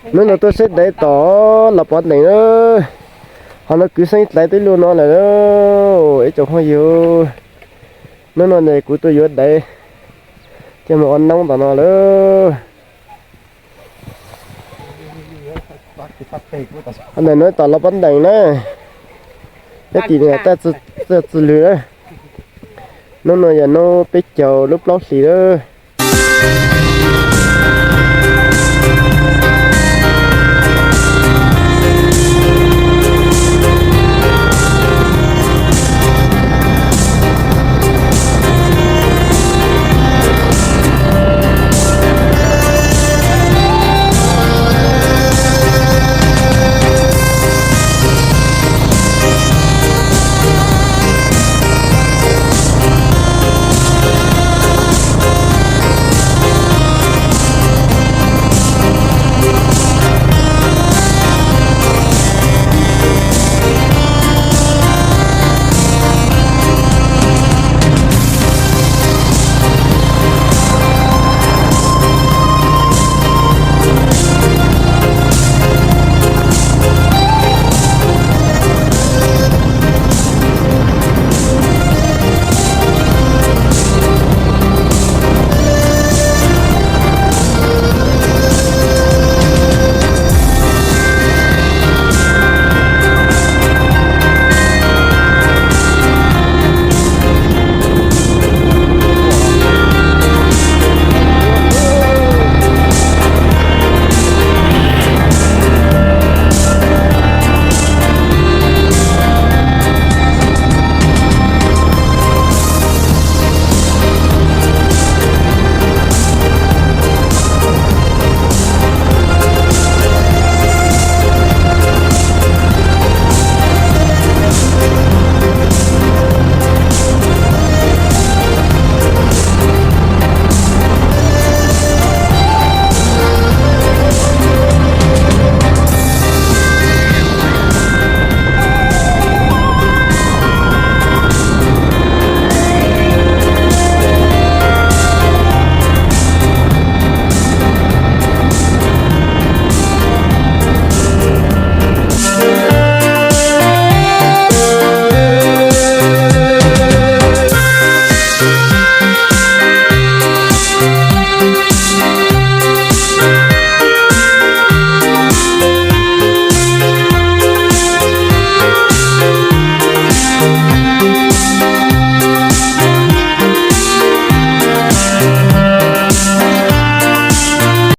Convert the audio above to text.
Hnub no tuaj saib dev tom Los Pov Nteem na. Ho no kwv xeeb dlaiv twb luaj no lawm ib tsoom phooj ywg. Hnub no ces kuv tuaj yuav dev coj mus ua noob tom no lawm. Ntawm no tom Los Pov Nteem na, nyob tim niam Txaj Txwg Lwg na. Hnub no yog hnub peb caug lub plaub hlis lawm.